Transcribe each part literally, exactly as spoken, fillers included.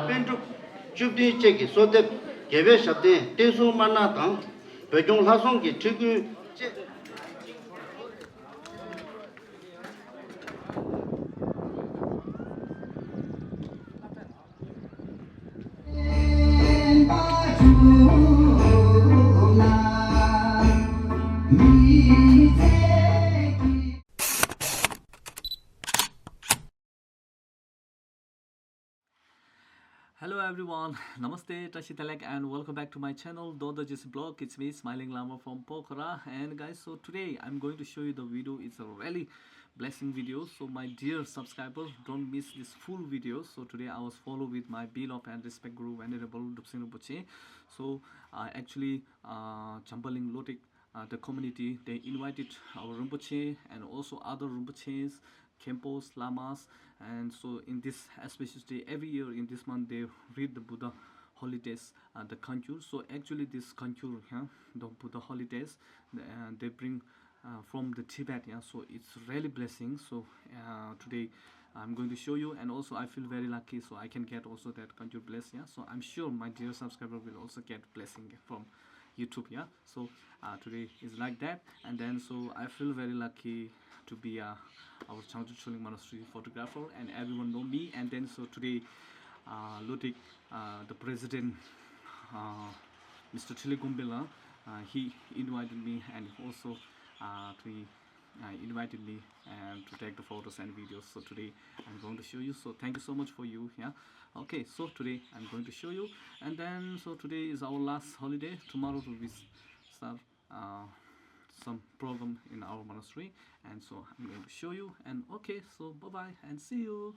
པཎ་གྲུབ་བཅུ་བདུན་བཅས་ཀྱི་གསོལ་འདེབས། རྒྱལ་བའི་ཞབས་བརྟན་བསྟན་སྲུང་དམར་ནག་དང་། བོད་སྐྱོང་ལྷ་སྲུང་གི་ཁྲི་དགོན་བཅས། Hello everyone, Namaste, Tashi Talek, and welcome back to my channel, Dodo Jis Blog. It's me, Smiling Lama from Pokhara. And guys, so today I'm going to show you the video. It's a really blessing video. So my dear subscriber, don't miss this full video. So today I was followed with my beloved and respect guru, Venerable Drupsing Rinpoche. So uh, actually, uh, Chambaling Lotik, uh, the community, they invited our Rinpoche and also other Rinpoches, Khenpos, Lamas, and so in this auspicious day, every year in this month, they read the Buddha holidays, uh, the Kankyur. So actually, this Kankyur, yeah, the Buddha holidays, uh, they bring uh, from the Tibet, yeah. So it's really blessing. So uh, today, I'm going to show you, and also I feel very lucky, so I can get also that Kankyur bless, yeah. So I'm sure my dear subscriber will also get blessing from YouTube, yeah. So uh, today is like that, and then so I feel very lucky to be uh, our Changchun Choling Monastery photographer, and everyone know me. And then so today, uh, Lotik, uh, the president, uh, Mister Chili Gumbela, uh, he invited me, and also uh, to uh, invited me and to take the photos and videos. So today I'm going to show you. So thank you so much for you. Yeah. Okay. So today I'm going to show you, and then so today is our last holiday. Tomorrow we will start uh, some program in our monastery, and so I'm going to show you. And okay. So bye bye and see you.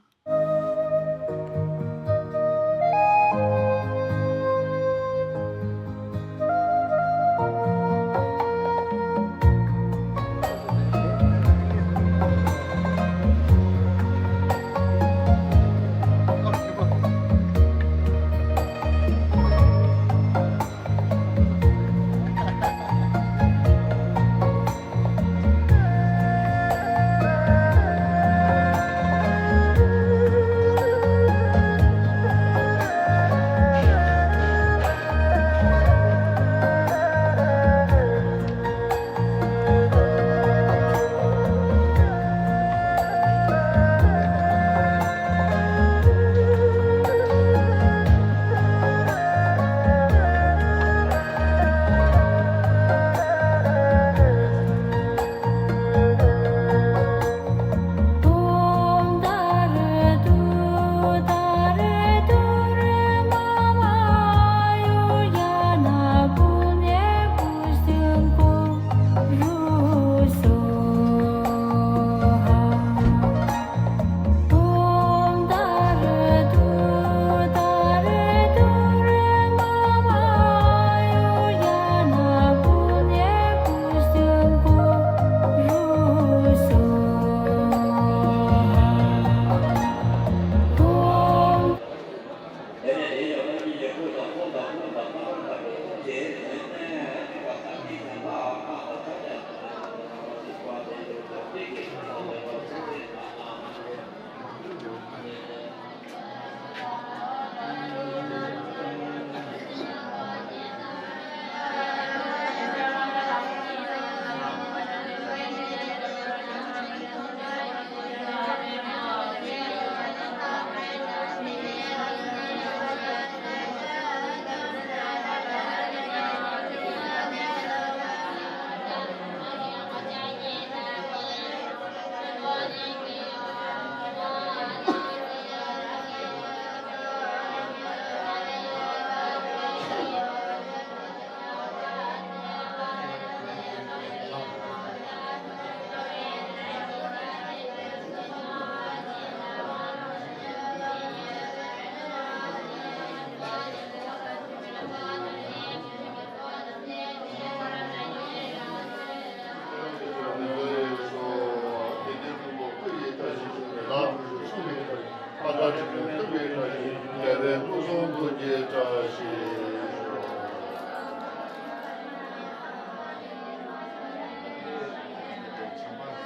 ཐུགས་ཀྱི་བཀྲ་ཤིས་རྒྱལ་བའི་སྐུ་གསུང་ཐུགས་ཀྱི་བཀྲ་ཤིས་ཤོག། བྱམས་པ་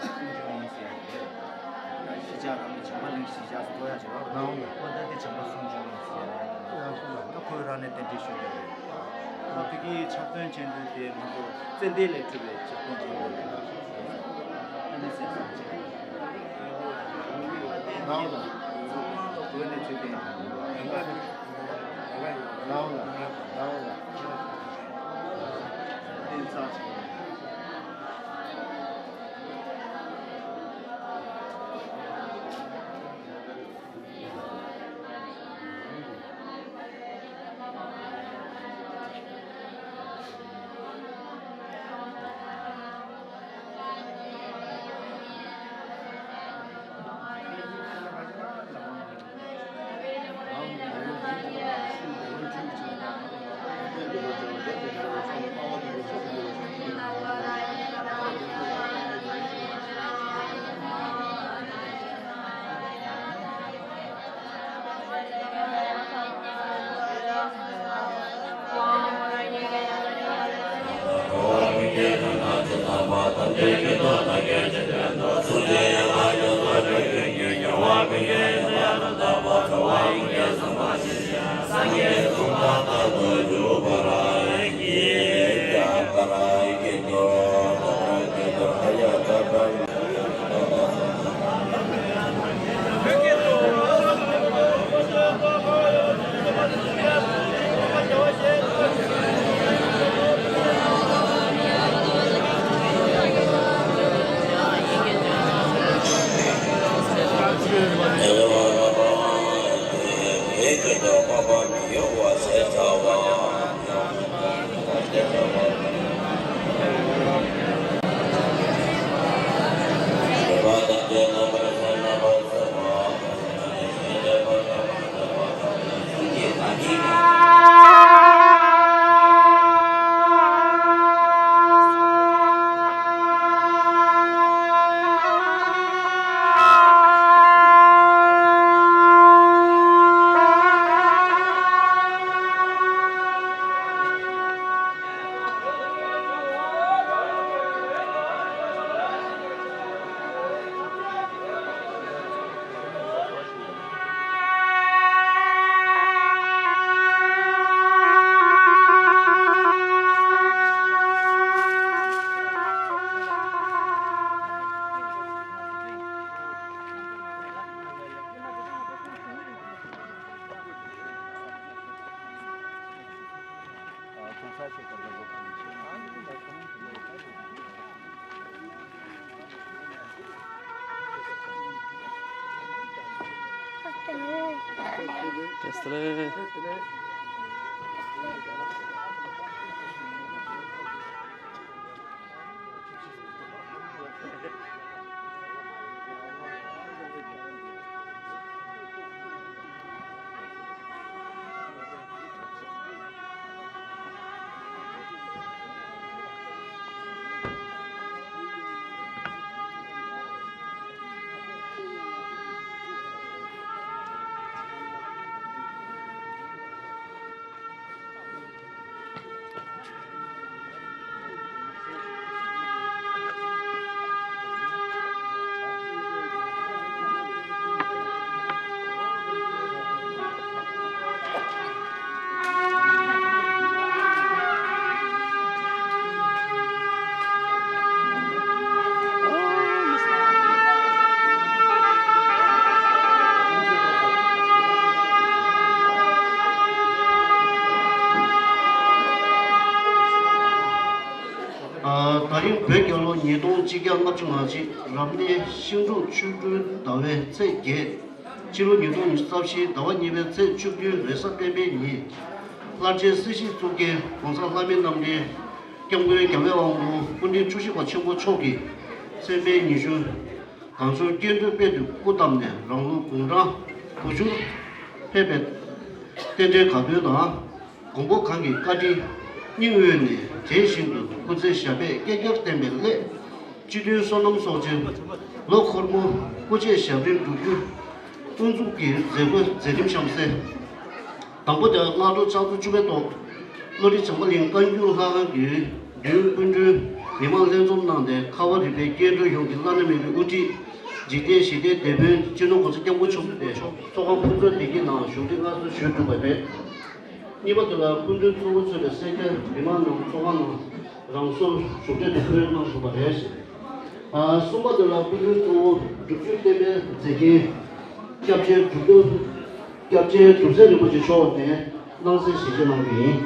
གསུང་ཆོས་ཡིན་ཟེར་ཡ་རེད། གཞིས་ཆགས་རང་གི་བྱམས་པ་གླིང་གཞིས་ཆགས་སུ་གཏོགས་ཡ་བྱེད་པ་རེད། ཨོ་ད་འདི་བྱམས་པ་གསུང་ཆོས་ཡིན་ཟེར་ཡ་རེད། ད་ཁོས་རང་ནས་རྟེན་འབྲེལ་ཞུ་གི་རེད། ཨོ་དེ་གི་ཕྱག་དོན་ཆེན་པོ་དེ་ང་ཚོ་ཙན་དན་ལས་གྲུབ་པའི་ཕྱག་དོན་ཆེན་པོ་རེད། ཨ་ནི་སེམས་བཟང་ཆེ། ནའོ་ལ། བོད་ནས་ཚུར་བསྟན་དང་། ནའོ་ལ། ནའོ་ལ། བསྟན་རྩ་ཆེ། ད་རིང་བོད་རྒྱལ་ལོ་ཉིས་སྟོང་ཆིག་བརྒྱ་ལྔ་བཅུ་ང་གཅིག་རབ་གནས་ཤིང་འབྲུག་ཆོས་སྐུའི་ཟླ་བའི་ཚེས་བརྒྱད། ཕྱི་ལོ་ཉིས་སྟོང་ཉི་ཤུ་རྩ་བཞིའི་ཟླ་བ་གཉིས་པའི་ཚེས་བཅུ་བདུན་རེས་གཟའ་སྤེན་པའི་ཉིན། ལྷར་བཅས་སྲིད་ཞིའི་གཙུག་རྒྱན་༸གོང་ས་ལྷ་མིའི་རྣམ་འདྲེན་༸སྐྱབས་མགོན་རྒྱལ་བའི་དབང་པོ་སྐུ་ཕྲེང་བཅུ་བཞི་པ་ཆེན་པོ་མཆོག་གི་མཚན་དཔེ་ཉི་ཤུ། གང་བྱུང་སྐྱེ་འགྲོའི་དཔལ་དུ་སྐུ་བལྟམས་ནས་རང་ལུགས་དགུང་གྲངས་དགུ་བཅུར་ཕེབས་པའི་རྟེན་འབྲེལ་དགའ་སྟོན་དང་། མགོན་པོ་གང་གི་བཀའ་དྲིན་སྙིང་དབུས་ནས་དྲན་བཞིན་དུ་སྐུ་ཚེ་ཞབས་པད་བསྐལ་བརྒྱར་བརྟན་པའི་སླད། སྤྱི་མཐུན་བསོད་ནམས་གསོག་ཆེན་ལོ་འཁོར་མོ་སྐུ་མཆེད་ཞབས་རིམ་སྒྲུབ་རྒྱུ། དབུ་འཛུགས་ཀྱི་མཛད་སྒོའི་མཛད་རིམ་གཤམ་གསལ། དང་པོ་དེ་སྔ་དྲོ་ཕྱག་ཚོད་བཅུ་པའི་ཐོག་བློ་གྲོས་བྱམས་པ་གླིང་བཀའ་འགྱུར་ལྷ་ཁང་གི་མདུན་སྐུ་མགྲོན་མི་མང་ལྷན་འཛོམས་གནང་སྟེ། ཁ་བ་རི་པའི་སྐྱེ་འགྲོ་ཡོངས་ཀྱི་བླ་ན་མེད་པའི་དབུ་ཁྲིད། འཇིག་རྟེན་ཞི་བདེའི་དེད་དཔོན་སྤྱི་ནོར་༸གོང་ས་༸སྐྱབས་མགོན་ཆེན་པོ་མཆོག་གིས་ཚོགས་ཁང་ཕུན་ཚོགས་བདེ་སྐྱིད་ནང་བཞུགས་ཁྲི་མངའ་གསོལ་ཞུས་གྲུབ་པ་རེད། གཉིས་པ་དེ་ལ་སྐུ་མགྲོན་གཙོ་བོ་གཙོས་པའི་སེར་སྐྱ་མི་མང་རྣམས་ཚོགས་ཁང་ནང་རང་སོར་བཞུགས་གྲལ་དུ་ཕེབས་གནང་བཞུགས་པ་རེད། ཨ། གསུམ་པ་དེ་ལ་སྐུ་མགྲོན་གཙོ་བོ་སྒྲུབ་བརྒྱུད་བསྟན་པའི་མཛེས་རྒྱན་སྐྱབས་རྗེ་གྲུབ་ཐོབ། སྐྱབས་རྗེ་གྲུབ་ཚེ་རིན་པོ་ཆེ་མཆོག་ནས་སྣང་གསལ་ཞལ་བཞེས་གནང་རྒྱུ་ཡིན།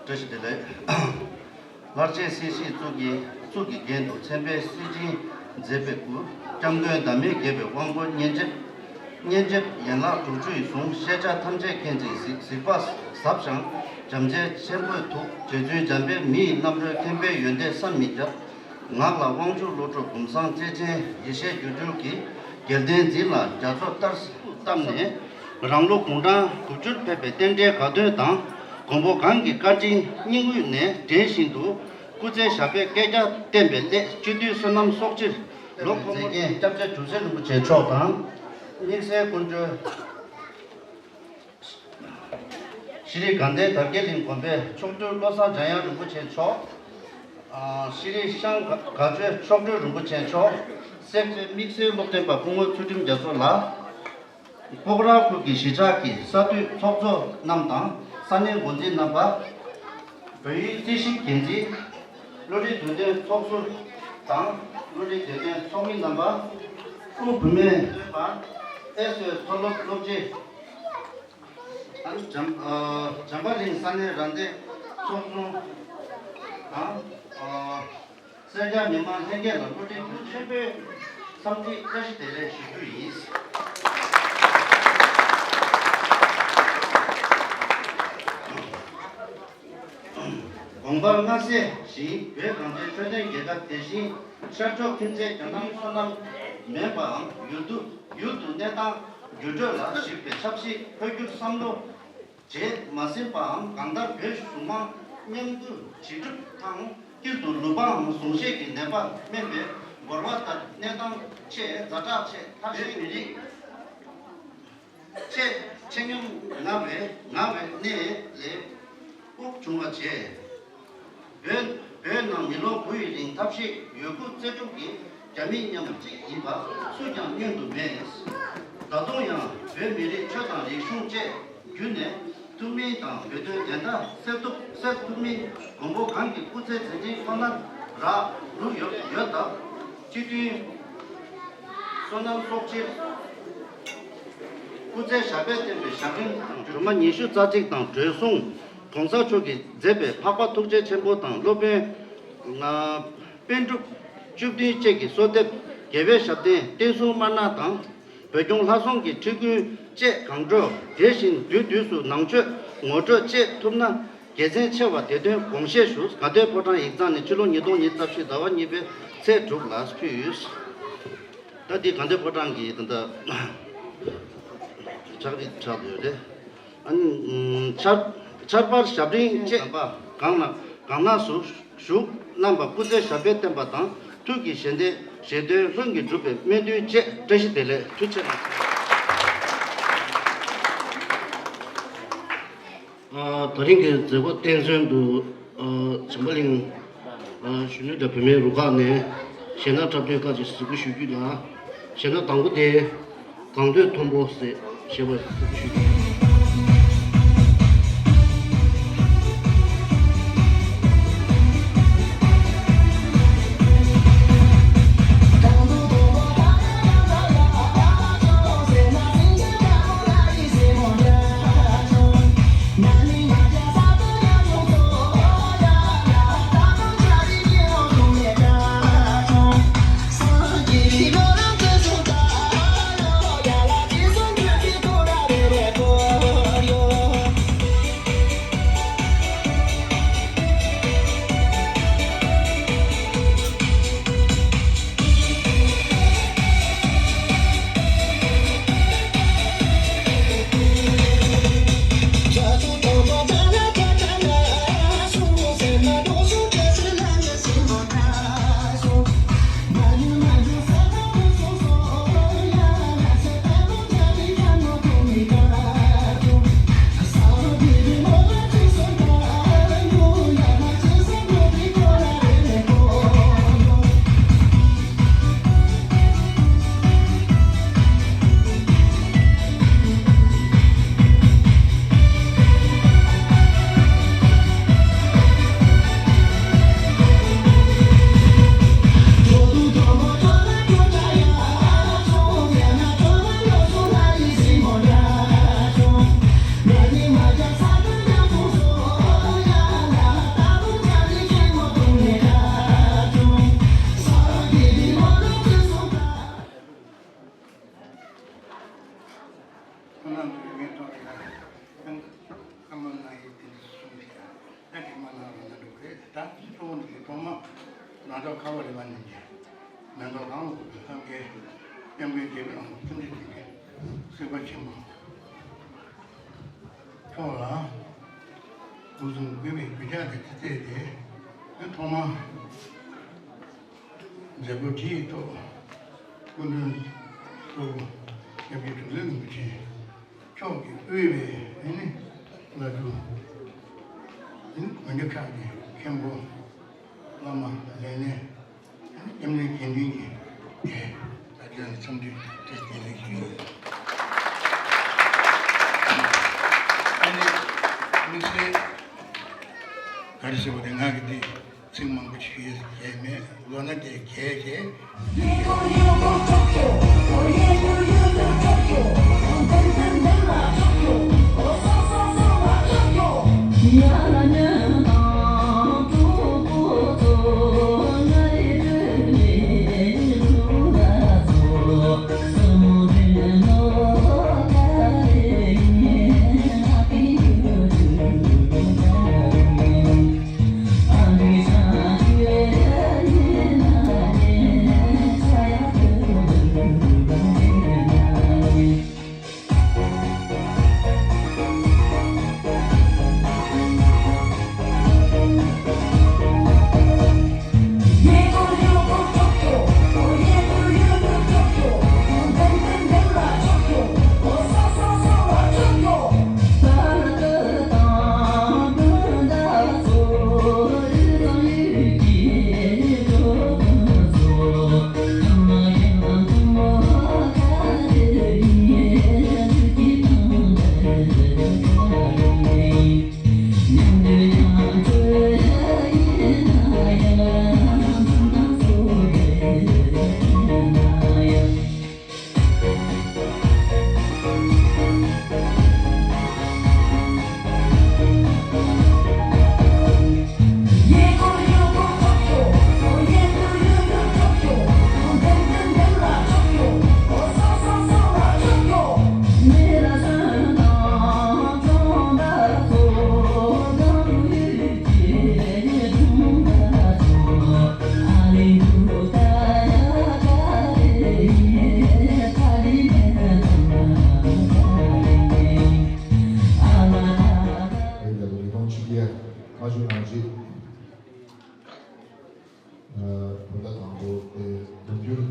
བཀྲ་ཤིས་བདེ་ལེགས། ལྷར་བཅས་སྲིད་ཞིའི་གཙུག་གི་གཙུག་གི་རྒྱན་དུ་མཚན་དཔེའི་གསེར་ཕྲེང་མཛེས་པའི་སྐུ། སྐྱབས་མགོན་བདག་མེད་རྒྱལ་བའི་དབང་པོ་མཉེན་ཆབ། སྙན་འཇེབས་ཡན་ལག་དྲུག་ཅུ་ཡིས་བཟུང་། ཤེས་བྱ་ཐམས་ཅད་མཁྱེན་ཅིང་གཟིགས། གཟིགས་པ་ཟབ་ཞིང་བྱམས་བརྩེ་ཆེན་པོས་ཐུགས། རྗེ་བཙུན་འཇམ་དཔལ་མི་ཡི་རྣམ་རོལ་མཁན་པོའི་ཡོན་ཏན་བསམ་མི་ཁྱབ། ངག་ལ་དབང་ཕྱུག་བློ་གྲོས་གོམ་བཟང་བརྩེ་ཆེན་ཡེ་ཤེས་སྒྱུ་འཕྲུལ་གྱིས། རྒྱལ་བསྟན་འཛིན་ལ་རྒྱ་མཚོ་ལྟར་བལྟམས་ནས། རང་ལུགས་གུང་ཐང་དགུ་བཅུར་ཕེབས་པའི་རྟེན་འབྲེལ་དགའ་སྟོན་དང་། མགོན་པོ་གང་གི་བཀའ་དྲིན་སྙིང་དབུས་ནས་འདྲེན་བཞིན་དུ། སྐུ་ཚེ་ཞབས་པད་བསྐལ་བརྒྱར་བརྟན་པའི་སླད། སྤྱི་མཐུན་བསོད་ནམས་གསོག་ཕྱིར་ལོ་འཁོར་མོ། མཛད་རྗེས་སྐྱབས་རྗེ་གྲུབ་ཆེན་རིན་པོ་ཆེ་མཆོག་དང་། དམིགས་བསལ་སྐུ་མགྲོན། ཤྲི་དགའ་ལྡན་དར་རྒྱས་གླིང་དགོན་པའི་མཆོག་སྤྲུལ་བློ་བཟང་འཇམ་དབྱངས་རིན་པོ་ཆེ་མཆོག་ཨ། ཤྲི་ཤང་དགའ་ཆོས་མཆོག་སྤྲུལ་རིན་པོ་ཆེ་མཆོག་སེར་བྱེས་དམིགས་བསལ་སློབ་སྟོན་པ་སྐུ་ངོ་ཚུལ་ཁྲིམས་རྒྱ་མཚོ་ལགས། སྤོག་ར་ཁུལ་གྱི་གཞིས་ཆགས་ཀྱི་ས་འཐུས་ཚོགས་གཙོ་རྣམས་དང་ས་གནས་འགོ་འཛིན་རྣམ་པ། བོད་ཡིག་རྩིས་ཞིབ་འགན་འཛིན། བློ་གྲོས་དུས་སྟོན་ཚོགས་ཟུར་དང་བློ་གྲོས་དུས་སྟོན་ཚོགས་མི་རྣམ་པ། དབུས་བུད་མེད་སྟོན་པ། ཨེ་སི་ཨེ་མཐོ་སློབ་སློབ་སྤྱི། ཨ་ནི་འཇམ་ཨ་འཇམ་པ་གླིང་ས་གནས་རང་བདེན་ཚོགས་ཆུང་དང་། ཨ་སེར་སྐྱ་མི་མང་ལྷན་རྒྱས་ལ་བློ་གྲོས་དུས་ཆེན་པོའི་འཚམས་འདྲི་བཀྲ་ཤིས་བདེ་ལེགས་ཞུ་རྒྱུ་ཡིན། དགོངས་པ་མངའ་གསལ་བཞིན་བོད་གངས་ཅན་འཕྲོད་བསྟེན་རྒྱལ་ཁབ་དེ་བཞིན་ཤར་ཕྱོགས་ཁྱིམ་མཚེས་རྒྱ་ནག་བསོད་ནམས་མེད་པའམ་ཡུལ་དུ་ཡུལ་དུ་གནས་སྟངས་འགྱུར་འགྲོས་ལ་གཞིགས་པའི་ཆབ་སྲིད་འཕོ་འགྱུར་བསམ་བློ་བྱེད་མ་ཟིན་པའམ་གང་ལྟར་བོད་གཞུང་མང་མཉམ་འདུས་བྱེད་སྒྲུབ་དང་དཀྱིལ་དུ་ལུས་པའམ་ཟུངས་ཤེས་ཀྱི་ནད་པ་སྨན་པའི་འགོར་བ་ལྟར་གནས་སྟངས་ཆེས་ཛ་དྲག་ཆེ། མཐར་བོད་མི་རིགས་ཆེས་ཆེ་སྙོམས་ང་བའི་ང་བའི་གནས་ལས་དབུགས་བྱུང་བ་བྱས། བོད་བོད་ནང་མི་ལོ་དགུ་ཡི་རིང་ཐབས་ཤེས་ཡོད་རྒུ་རྩལ་སྤྲུགས་ཀྱིས་རྒྱ་མི་མཉམ་གཅིག་ཡིན་པ་སུས་ཀྱང་བསྙོན་དུ་མེད། ད་དུང་ཡང་བོད་མི་རིགས་ཆོས་དང་རིག་གཞུང་བཅས་བརྒྱུད་ནས་ཐུབ་མིན་དང་བོད་དོན་བདེན་མཐའ་གསལ་ཐུབ་གསལ་ཐུབ་མིན་མགོན་པོ་གང་གི་སྐུ་ཚེ་མཛད་འཕྲིན་ཁོ་ན་རག་ལུགས་ཡོད་ཡོད་སྟབས་སྤྱི་མཐུན་བསོད་ནམས་གསོག་ཕྱིར་སྐུ་ཚེ་ཞབས་པད་བརྟན་པའི་ཞབས་རིམ་དང་སྒྲོལ་མ་ཉི་ཤུ་རྩ་གཅིག་དང་སྒྲོལ་གསུང་༸གོང་ས་མཆོག་གིས་མཛད་པའི་འཕགས་པ་ཐུགས་རྗེ་ཆེན་པོ་དང་སློབ་དཔོན་པཎ་གྲུབ་བཅུ་བདུན་བཅས་ཀྱི་གསོལ་འདེབས་རྒྱལ་བའི་ཞབས་བརྟན་བསྟན་སྲུང་དམར་ནག་དང་། བོད་སྐྱོང་ལྷ་སྲུང་གི་ཁྲི་ཀུན་བཅས་གང་དྲོ་དེ་བཞིན་དུས་དུས་སུ་ནང་ཆོས་ངོ་སྤྲོད་བཅས་ཐུབ་ན་དགེ་མཚན་ཆེ་བ་དེ་དོན་དགོངས་བཞེས་ཞུ། དགའ་ལྡན་ཕོ་བྲང་ཡིག་ཚང་ནས་ཕྱི་ལོ་ཉིས་སྟོང་ཉི་ཤུ་རྩ་བཞི་ཟླ་བ་གཉིས་པའི་ཚེས་དྲུག་ལ་ཕུལ་ཡོད། ད་འདི་དགའ་ལྡན་ཕོ་བྲང་གི་ད་ལྟ་ཕྱག་བྲིས་ཆགས་ཡོད་རེད། ཨ་ནི་ཆར་ཆར་པར་ཞབས་རིམ་བཅས་གང་པ་གང་ན་གང་ན་སུ་བཞུགས་རྣམ་པ་སྐུ་ཚེ་ཞབས་པད་བརྟན་པ་དང་ཐུགས་ཀྱི་བཞེད་དོན་བཞེད་དོན་ལྷུན་གྱིས་འགྲུབ་པའི་སྨོན་འདུན་བཅས་བཀྲ་ཤིས་བདེ་ལེགས། ཐུགས་རྗེ་ཆེ། ཨ། ད་རིང་གི་མཛད་སྒོ་སྟེང་ཚུན་དུ་ཨ། བྱམས་པ་གླིང་ཨ། གཞོན་ནུ་དང་བུད་མེད་རུ་ཁག་ནས་གཞས་སྣ་འཁྲབ་སྟོན་ཁག་ཅིག་གཟིགས་འབུལ་ཞུ་རྒྱུ་དང་། གཞས་སྣ་དང་པོ་དེ་གངས་སྟོད་མཐོན་པོ་ཟེར་ཞེས་པ་གཟིགས་འབུལ་ཞུ་རྒྱུ། ང་ཚོ་ཁ་བ་རི་བ་ནས་ཀྱི་མེ་ཏོག་གང་ལ་གུས་པའི་ལྷ་སྐལ་སྐྱབས་མགོན་རྒྱལ་པོའི་དབང་པོ་ཐུགས་རྗེ་ཅན་གྱི་གཟིགས་པ་ཆེན་པོ་མཆོག་ལ་སྐུ་གསུང་གུས་པའི་གུས་ཕྱག་དང་ཆེ་བསྟོད་དེ། ཐོག་མར་མཛད་སྒོ་དེའི་ཐོག་སྐུ་མགྲོན་གཙོ་བོ་སྐྱབས་རྗེ་དྲུང་འཚོ་རིན་པོ་ཆེ་མཆོག་གིས་དབུས་པའི་ཨ་ནི་བླ་སྤྲུལ་ཨ་ནི་དགོན་སྡེ་ཁག་གི་མཁན་པོ་བླ་མ་ལས་སྣེ་ཨ་ནི་སྐྱབས་གནས་དགེ་འདུན་གྱི་སྡེ་ད་ལྟ་འཚམས་འདྲི་བཀྲ་ཤིས་བདེ་ལེགས་ཞུ། ཨ་ནི་དམིགས་བསལ་ག་རེ་ཟེར་བ་དེ་ང་གི་འདི། ཚིག་མང་པོ་ཞུ་ཡས་མེད། ལོ་ན་དེ་གས་གས། ཨ་ཡ་ལ་ཉིས་སྟོང་ཆིག་བརྒྱ་ལྔ་བཅུ་ང་གཅིག་ཨ་བོད་ཟླ་དང་པོ་དེ་འབྱུང་འགྱུར་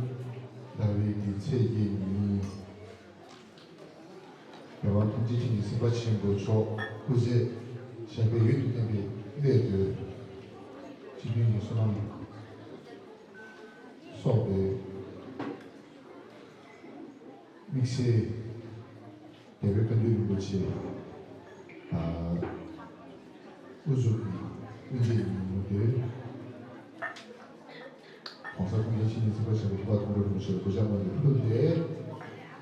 ཟླ་བའི་གི་ཚེས་བརྒྱད་ཉིན། རྒྱལ་བ་ཐུགས་རྗེ་ཅན་གྱི་གཟིགས་པ་ཆེན་པོ་མཆོག་སྐུ་ཚེ་ཞབས་པད་ཡུན་དུ་བརྟན་པའི་སླད་དུ། སྤྱི་མཐུན་གྱི་བསོད་ནམས་གསོག་པའི་དམིགས་བསལ་རྒྱལ་བའི་བཀའ་འདུས་རིན་པོ་ཆེ་དབུ་འཛུགས་ཀྱི་དབུ་འབྱེད་ཉིན་མོ་དེ། ༸གོང་ས་༸སྐྱབས་མགོན་ཆེན་པོ་མཆོག་གི་གཟིགས་པ་ཆེན་པོ་མཆོག་གི་གོ་ཆ་མ་ལུས་ཕུལ་ཏེ།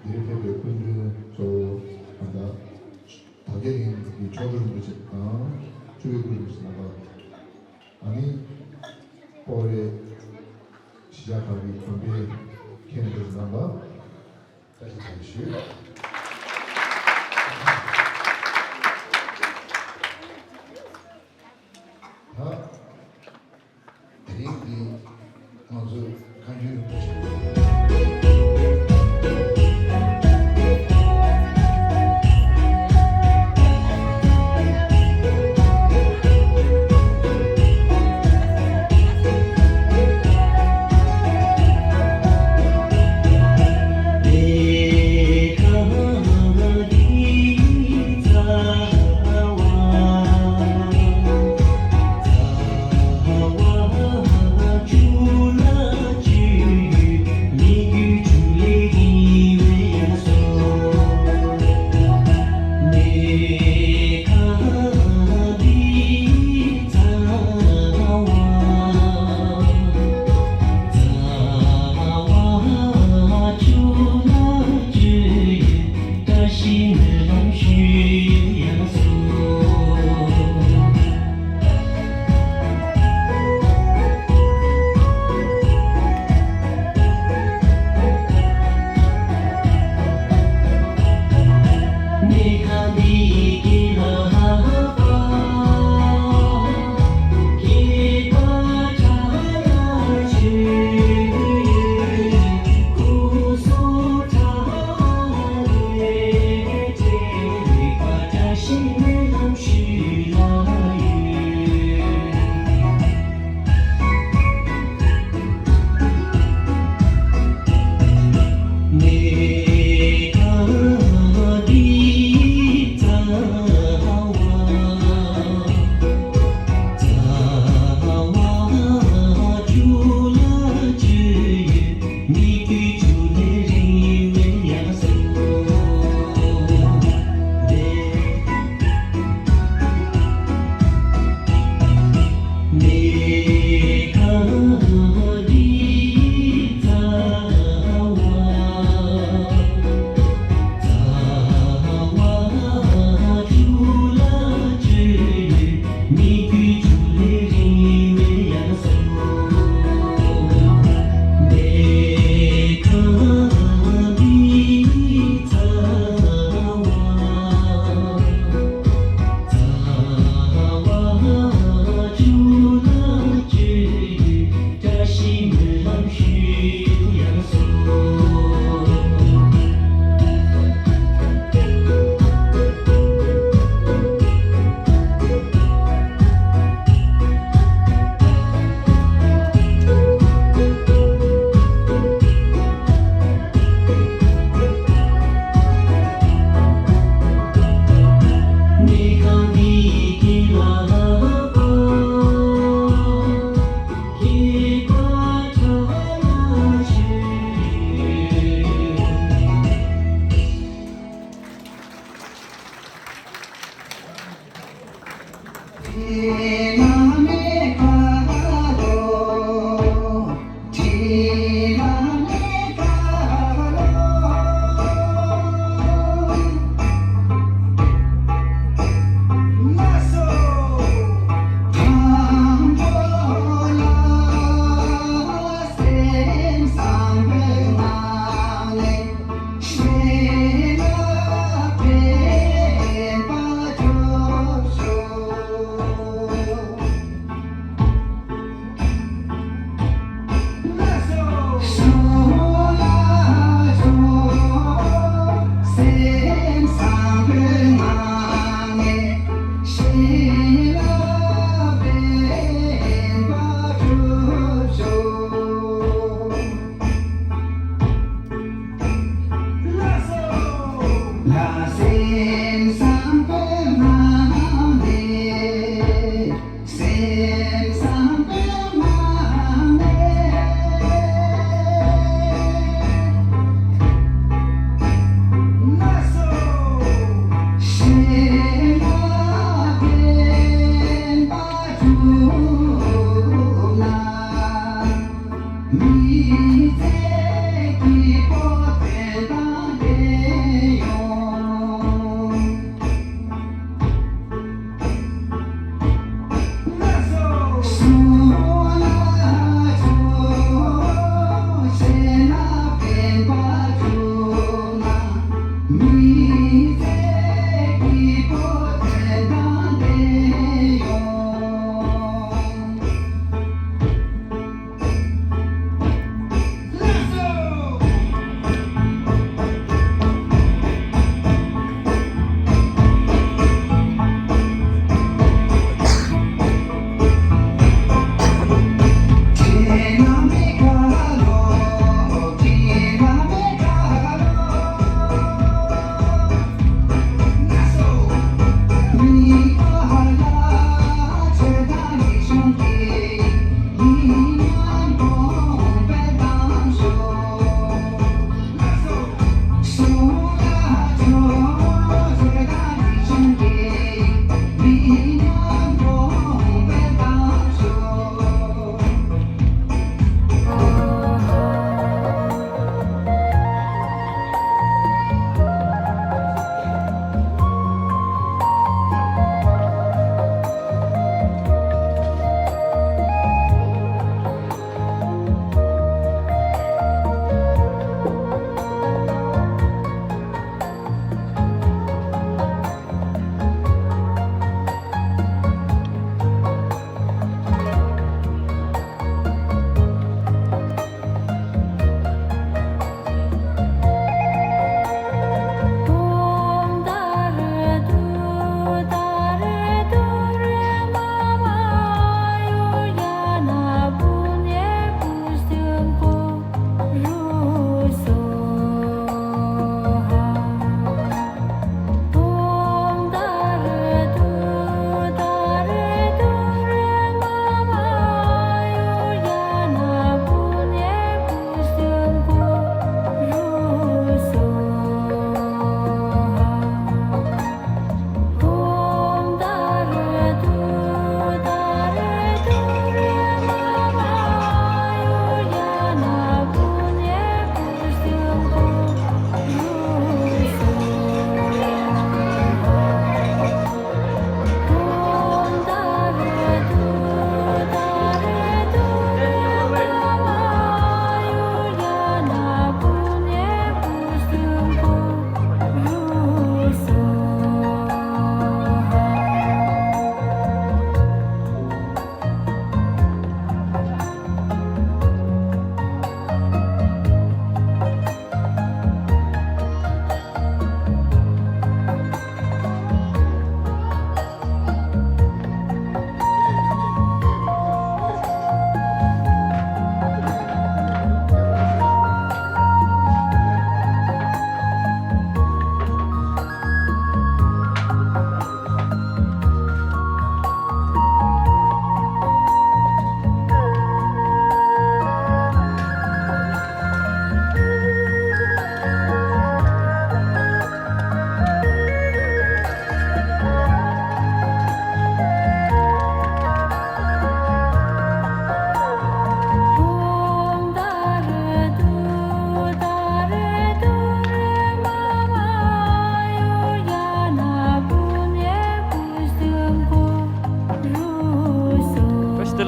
འདིར་ཕེབས་པའི་སྐུ་མགྲོན་གཙོ་བོ་ད་ལྟ་དར་རྒྱས་གླིང་གི་མཆོག་སྤྲུལ་རིན་པོ་ཆེ་དང་སྤྲུལ་པའི་སྐུ་རིན་པོ་ཆེ་རྣམ་པ། ཨ་ནི་སྤོ་རེ་གཞིས་ཆགས་ཁག་གི་དགོན་པའི་མཁན་སྤྲུལ་རྣམ་པ། བཀྲ་ཤིས་བདེ་ལེགས་ཞུ། ད་དེ་རིང་འདི་ང་ཚོ་བཀའ་འགྱུར་རིན་པོ་ཆེ།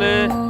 ཨེ།